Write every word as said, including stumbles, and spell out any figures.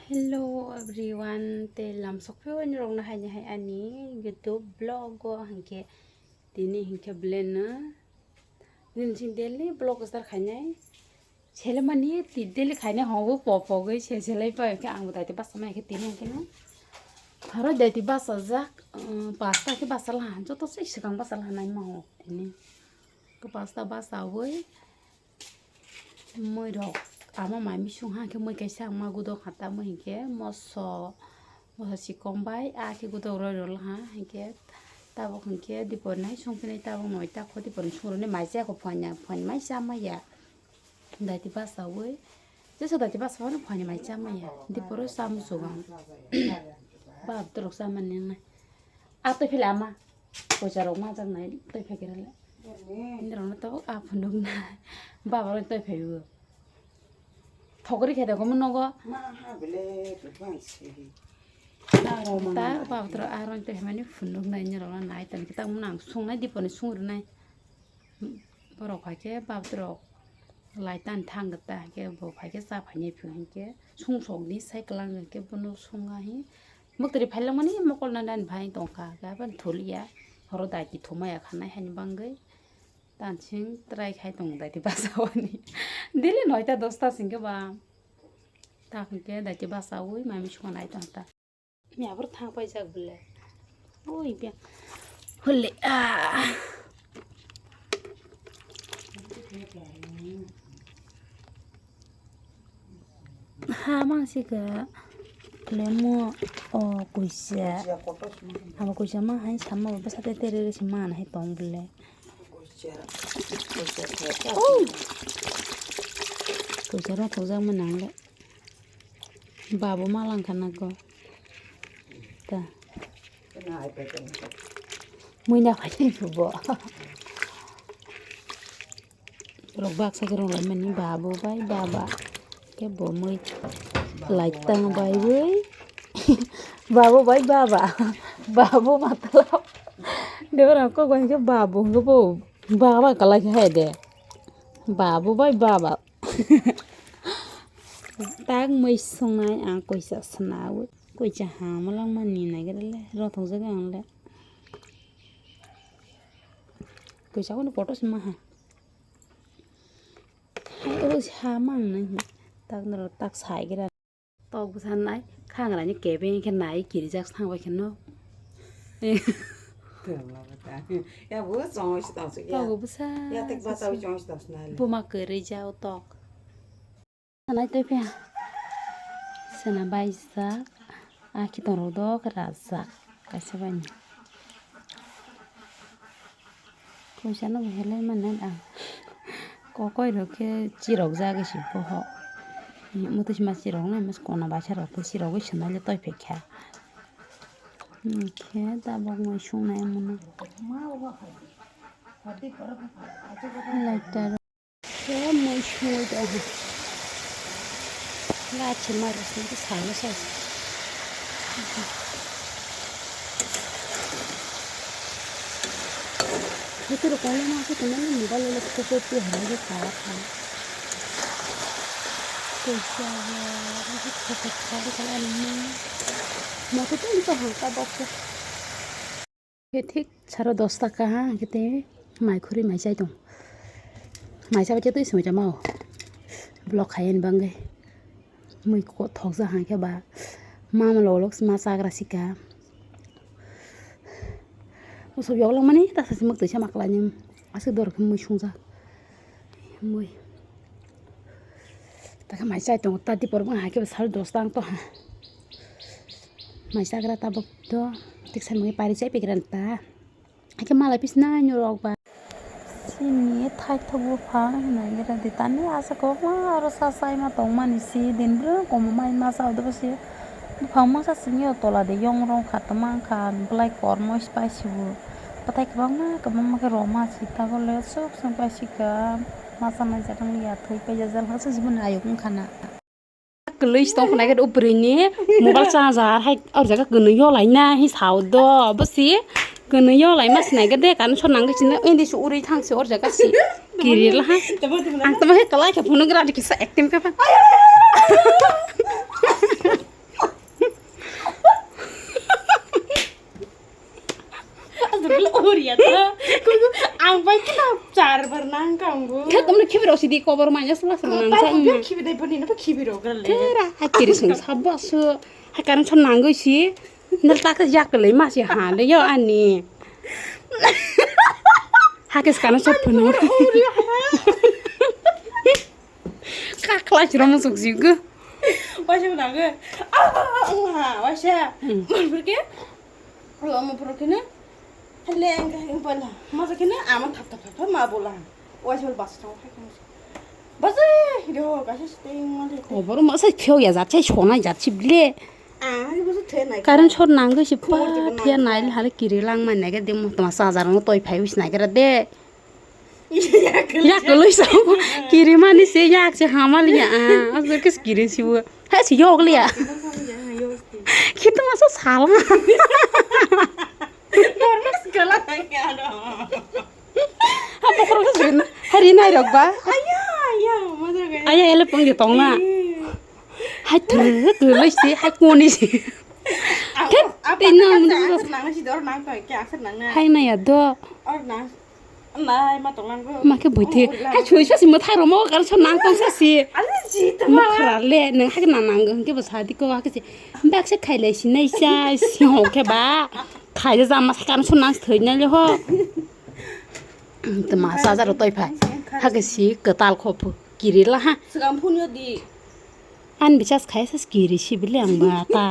Hello everyone, te lamsok phio ani rokno haini hai ani YouTube vlog o hinkhe tini hinkhe beleno nini sing daily vlog start khainai. Sele mani ti daily khainai hongo pop pogwi se selai pai khe ang bo daiti basa mai khe tini hinkhe no. Haro daiti basa jak, um, pasta khe basa la joto se swkang basa la nai ma ho tini. Khe pasta basa wi Mui rok ama mai misung ha khe mui kaisa ma gudok hata mui hinkhe moso moso sikong bai a khe gudok roi rol ha hinkhe tabok hinkhe dipor nai song phinai tabok noi ta kho dipor ni song roni mai chaya kho phanya phanya mai cha maya daiti basa wi jesa daiti basa phano phanya mai cha maya dipor o cha muchung ang bab dorok cha mani nai a toi phila ama. Poisa rok majak nai tei phai khe rale. Nini rok no tabuk a phunuk nai. Baba rok tei phai o. Thokri khe da komo nogo. Ma ha bele tu ban si. Ta baba tro a rok tei phai mani phunuk nai nini rok no nai tani kitak mo nang sung nai dipor ni sung rw nai. Borok phai khe baba tro lai tan thang gata khe bo phai khe cha phai nai phio hinkhe sung sok ni sai kwlang hinkhe bono sung a hi. Muktri phailangmani mokol na dan phai tongkha, khe aboni thul ya. Horo daiti thumaya khanai haini bangwi. Tansing try khai tongo daiti basa wani. Daily noita dosta singkhe ba. Ta hinkhe daiti basa wi mami sukha nai tong ta. Miyabor thang paijak bole. Oi bya. Hole ah. Ha mangsika lemo o kuisa abo kuisa ma hai sama bwsa te tere se mana hai tong bole. Kuisa rok thokjak ma nangle. Babu ma langkha nago. Ta. Muina phai bo. Rok baksa ke rong lai mani babu bai baba. Ke bo mui lai tang bai bai. Babu bai baba. Babu matlab. Debra ko bai ke babu ke bo. Baba kalai ke hai de. Babu bai baba. Tak mui sungnai ang koisa sanawi. Koisa hamalang mani nai gere le. Rothok jaga ang le. Koisa kono photo sima ha. Hai o ha mang nai. Tak noro tak sai gere. Tok bwsa nai khangrani kebeng khe nai kirijak thang bai khe no. Ya bo chong si tang si ya. Tok bwsa. Ya tek ba tawi chong si tang si nai. Buma kwrwi jao tok. Sanai tei phe. Sana baijak. A khitorok dok rajak. Kaisa bai ni. Koisa no bo helai mani ang. Kokoi rok khe chirok jagwi se boho. Muti sima chirok nai mas kona baisa rok khe chirogwi se nai le toi phai kha. Hwnkhe tabok mui sung nai mano. Lighter. Khe mui sungwi tongo. Lachi ma rwsong khe salsa. Khe tei rok kong ma khe tongmani mobile o khe khe twi hai khe kha kha. Tei khe abo khe khe kha kha khe ani ma. Moto tei to hangka bok khe. Khe thik saro dosta kaha hwnkhe tei mai khurui mai chai tong. Mai chabai khe twi swmai tongmao. Block khai ani bagwi. Mui ko thokjak hwnkhe ba. Mama lolok ma chagra sika. Usuk yoklongmani tasa si mwktwi sama kwlaini. Aswk dor khe mui sungjak. Mui. Takhe mai chai tongo ta dipor bwkha hai khe sal dos tang to ha. Mai chagra tabuk to tiksa mui pari chai pigra ta. Hakhe malai pisna nyorok ba. Chini thaithok buphang hinwi gira di tani asa kwbangma aro sa chaima tongmani si din bwrwng komo mai masa odo bosi. Buphang masa simi o tola de yong rong kha tongma wngkha belai kormo pai si bo. Bwtai kwbangma kwbangma khe roma si tabole sok sok pai si kha masa mai jatang ya thwi pai jajal hasa jiboni ayuk wngkha na. Kwlwi si tongkha naikhe o bwrwini mobile charger hai o jaga kwnwi yolai na hi sao do bo si kwnwi yolai ma sinai khe de kan so nang khe sini endi si uri thang si o jaga si kiri la ha ang tamo khe kwlai khe phunuk gra kisa acting khe pha. Ang bai khe na char bar nang kang bo. Khe tumno khibi rok sidi kobor manya sala sala nang sa. Khibi dai bani na khibi rok gal le. Kera a kiri sung sabba su. Hakan chon nangoi si. Nal tak jak le ma si ha le yo ani. Hakis kana chot phano. Kakla chiro mo suk si gu. Waisa mo nangoi. Ah, ah, ah, waisa. Hmm. Mo pur ke? Ro mo pur ke ne? Hele engka engka pala. Masa kene ama thap thap thap thap ma bola. Waisa bas tong khai kene. Bas eh, ro kaisa siteng ma le. Kobor ma sai pheo ya jat sai sona jat si ble. Ah, ibo se the nai. Karon sor nangoi si pa. Khobor dibo nang. Thia nai hale kiri lang ma nege de mo tma sa hajar no toi phai wis nai kara de. Yak loi sa. Kiri mani se yak se hamal ya. Ah, asur kis kiri si wo. He si yok le ya. Khito ma so sala. Normal skala nang ya no. Ha pokro kis rin. Hari nai rok ba. Aya, aya, mo jaga. Aya ele pang de tong na. Hai thur thur loi si, hai koni si. Apa, apa, tei nang nang nang si dor nang to ke asar nang na. Hai maya do. Or nang. Nai ma tong nang go. Ma ke buithe. Hai chui sa si mo thai ro mo kar so nang tong sa si. Ale ji to ma. Mo khara le nang hai nang nang go ke bo sa di ko ha ke si. Bak se khai lai si nai sa si ho ke ba. Khai ja ma sa kan so nang thoi na le ho. Te ma sa ja ro toi phai. Ha ke si ke tal kho phu. Kiri la ha. Swkang phone yo di. An bichas khai sas kiri si bile ang ba ta.